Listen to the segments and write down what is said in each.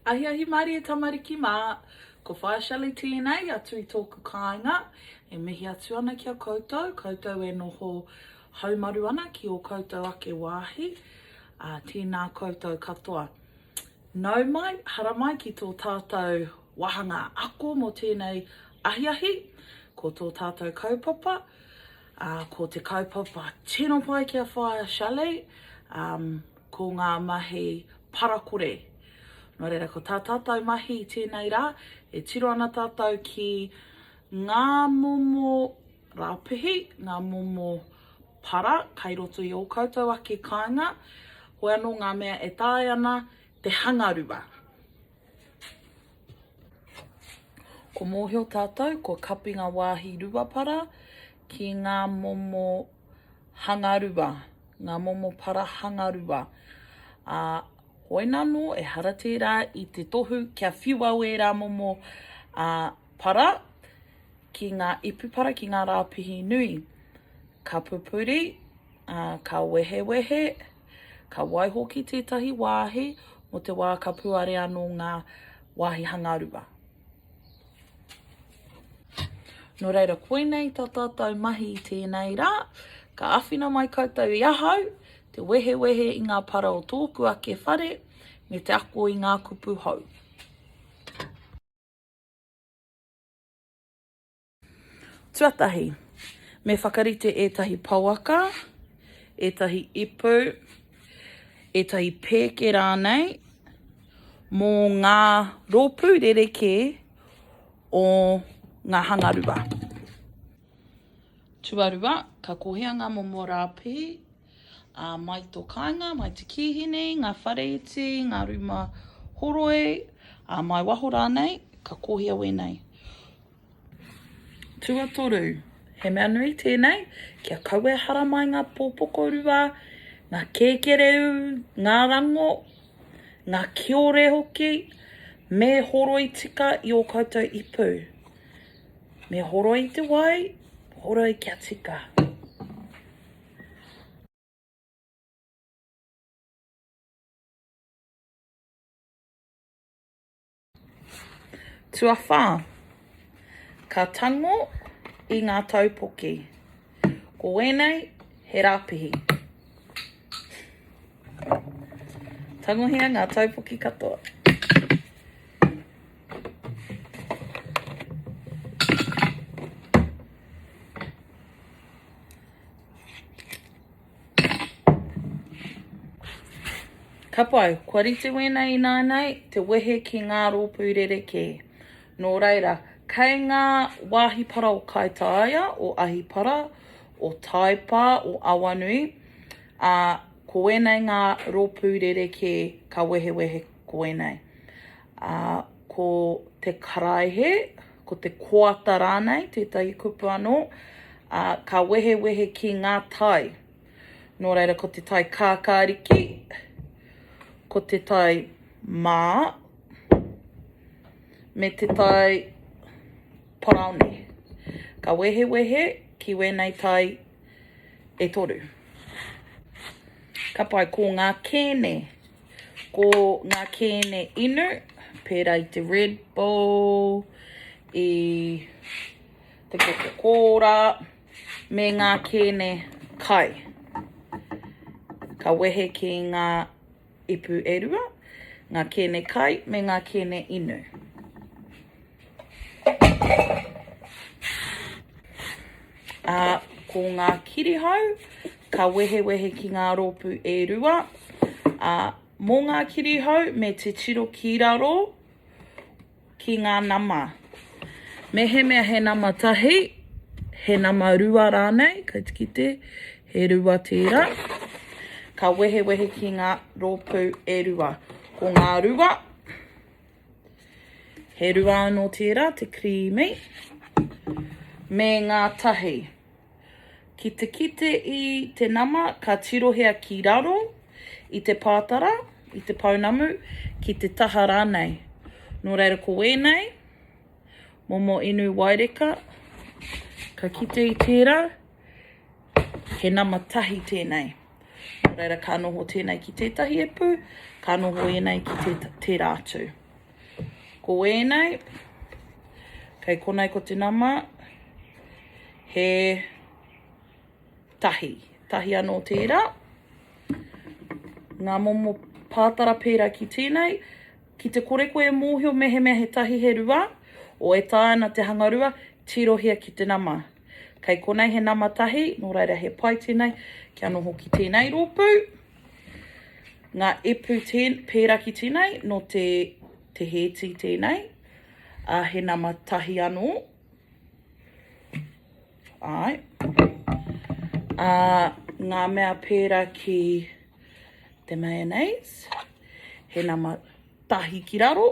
Ahiahi mārie tamariki mā, ko Whaea Shelley tēnei atu i tōku kāinga, e mihi atu ana ki a koutou, koutou e noho haumaru ana ki ō koutou ake wāhi, ā, tēnā koutou katoa. Nau mai, haramai ki tō tātou wāhanga ako mō tēnei ahiahi, ko tō tātou kaupapa, ā, ko te kaupapa tino pai ki a Whaea Shelley, ā, ko ngā mahi parakore. Nō reira, ko tā tātou mahi i tēnei rā, e tiro ana tātou ki ngā momo rāpihi, ngā momo para kai roto i ō koutou ake kāinga, hoi anō ngā mea e taea ana te hangarua. Ko mōhio tātou, kua kapi ngā wāhi ruapara ki ngā momo hangarua, ngā momo para hangarua. Ā, hoinanō, ehara tērā i te tohu kia whiua wērā momo ā, para ki ngā ipu para, ki ngā rāpihi nui. Ka pupuri, ā, ka wehewehe, ka waiho ki tētahi wāhi mō te wā ka puare anō ngā wāhi hangarua. Nō reira, koinei tā tātou mahi i tēnei rā, ka āwhina mai koutou i ahau, te wehewehe i ngā para o tōku ake whare, me te ako i ngā kupu hou. Tuatahi, me whakarite ētahi pouaka, ētahi ipu, ētahi pēke rānei, mō ngā rōpū rerekē o ngā hangarua. Tuarua, ka kohia ngā momo rāpihi, ā, mai tō kāinga, mai te kīhini, ngā whare iti, ngā rūma horoi, ā, mai waho rānei, ka kohia wēnei. Tuatoru, he mea nui tēnei, kia kaua e haramai ngā pōpokorua, ngā kēkereu, ngā rango, ngā kiore hoki, me horoi tika i ō koutou ipu. Me horoi i te wai, horoi kia tika. Tuawhā, ka tango i ngā taupoki. Ko wēnei, he rāpihi. Tangohia ngā taupoki katoa. Ka pai, kua rite wēnei ināianei te wehe ki ngā rōpū rerekē. Nō reira, kei ngā wāhi para o Kaitāia, o Ahipara, o Taipā, o Awanui, ā, ko wēnei ngā rōpū rerekē ka wehewehe ko wēnei. Ā, ko te karaehe, ko te koata rānei, tētahi kupu anō, ā, ka wehewehe ki ngā tai. Nō reira, ko te tai kākāriki, ko te tai mā, me te tai paraone. Ka wehewehe ki wēnei tai e toru. Ka pai, ko ngā kēne. Ko ngā kēne inu, pērā i te Red Bull, i te Coca-Cola, me ngā kēne kai. Ka wehe ki ngā ipu e rua, ngā kēne kai me ngā kēne inu. Ā, ko ngā kirihau, ka wehewehe ki ngā rōpū e rua. Ā, mō ngā kirihau me titiro ki raro, ki ngā nama. Mehemea he nama tahi, he nama rua rānei, kei te kite, he rua tērā, ka wehewehe ki ngā rōpū e rua. Ko ngā rua, he rua anō tērā, te kirīmi, me ngā tahi. Ki te kite i te nama, ka tirohia ki raro i te pātara, i te pounamu, ki te taha rānei. Nō reira ko wēnei momo inu waireka, ka kite i tērā, he nama tahi tēnei. Nō reira ka noho tēnei ki tētahi epu, ka noho ēnei ki tērā atu. Ko ēnei, kei konei ko te nama, he tahi. Tahi anō tērā. Ngā momo pātara pērā ki tēnei, ki te kore koe e mōhio mehemea he tahi he rua, o e taea ana te hangarua, tirohia ki te nama. Kei konei he nama tahi, nō reira he pai tēnei kia noho ki tēnei rōpū. Ngā ipu tēn, pērā ki tēnei, nō te, te hēti tēnei, ā, he nama tahi anō. Āe. Ā, ngā mea pērā ki te mayonnaise, he nama tahi ki raro,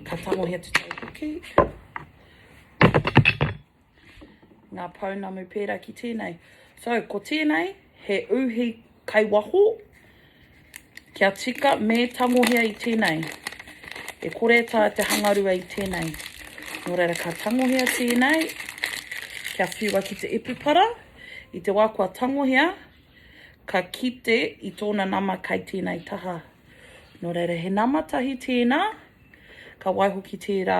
ka tangohia te taupoki. Ngā pounamu pērā ki tēnei. So, ko tēnei, he uhi kai waho, kia tika me tangohia i tēnei. E kore e taea te hangarua i tēnei. Nō reira, ka tangohia tēnei, kia whiua ki te ipu para. I te wā kua tangohia, ka kite i tōna nama kai tēnei taha. Nō reira, he nama tahi tēnā, ka waiho ki tērā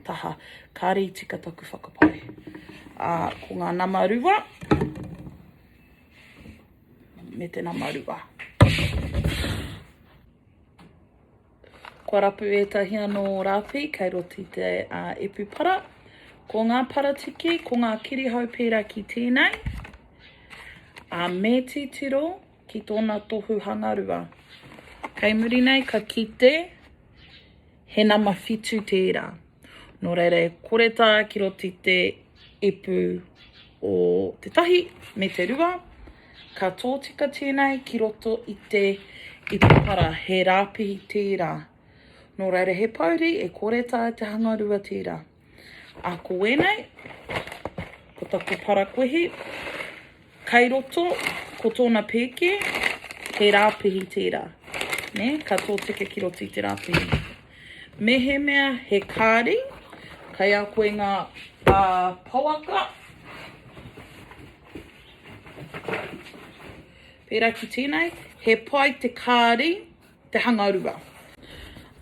taha. Kāre i tika taku whakapae. Ā, ko ngā nama rua, me te nama rua. Kua rapu ētahi anō rāpi kei roto i te uh, ipu para. Ko ngā paratiki, ko ngā kirihau pērā ki tēnei. Ā, me titiro ki tōna tohu hangarua. Kei muri nei ka kite he nama whitu tērā. Nō reira e kore tā ki roto i te ipu o te tahi me te rua, ka tōtika tēnei ki roto i te ipu para, he rāpihi tērā. Nō reira he pouri e kore tā te hangarua tērā. A ko wēnei, ko taku parakuihi, Kei roto, ko tōna pēke, he rāpihi tērā. Nē, ka tōtika ki roto i te rāpihi. Mehemea he kāri, kei a koe ngā uh, pouaka. Pērā ki tēnei, he pai te kāri, te hangarua.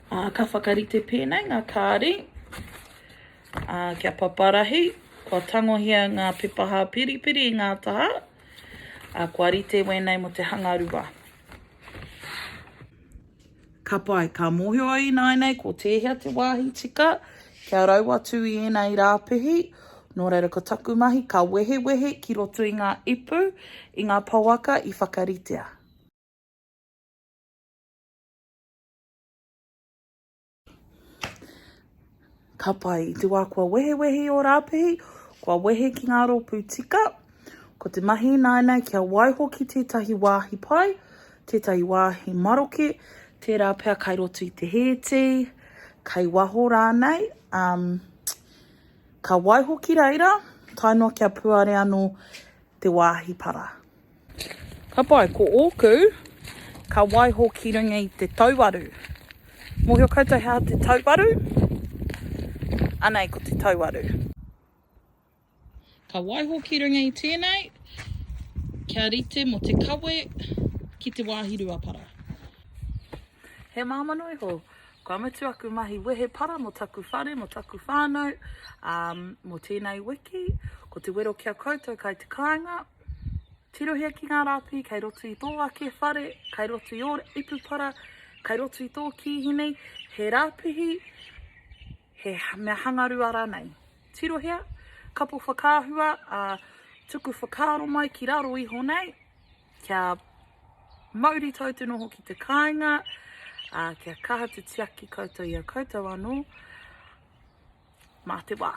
Uh, ka whakarite pēnei ngā kāri. Ā, kia paparahi, kua tangohia ngā pepa hāpiripiri i ngā taha, ā, kua rite wēnei mō te hangarua. Ka pai, ka mōhio au ināianei ko tēhea te wāhi tika kia rau atu i ēnei rāpihi, nō reira ko taku mahi ka wehewehe ki roto i ngā ipu, i ngā pouaka i whakaritea. Ka pai, i te wā kua wehewehe i ō rāpihi, kua wehe ki ngā rōpū tika, ko te mahi ināianei kia waiho ki tētahi wāhi pai, tētahi wāhi maroke, tērā pea kai roto i te hēti, kai waho rānei, um, ka waiho ki reira, tae noa kia puare anō te wāhi para. Ka pai, ko ōku, ka waiho ki runga i te tauaru. Mōhio koutou he aha te tauaru? Anei ko te tauaru. Ka waiho ki runga i tēnei, kia rite mō te kawe ki te wāhi ruapara. He māmā noa iho. Kua mutu aku mahi wehe para mō taku whare, mō taku whānau, um, mō tēnei wiki. Ko te wero ki a koutou kai te kāinga, tirohia ki ngā rāpi kei roto i tō ake whare, kei roto i ō ipu para, kei roto i tō kīhini, he rāpihi, he mea hangarua rānei. Tirohia, kapo whakaahua, ā, tuku whakaaro mai ki raro iho nei, Kia mauritau te noho ki te kāinga, ā, kia kaha te tiaki koutou i a koutou anō, mā te wā.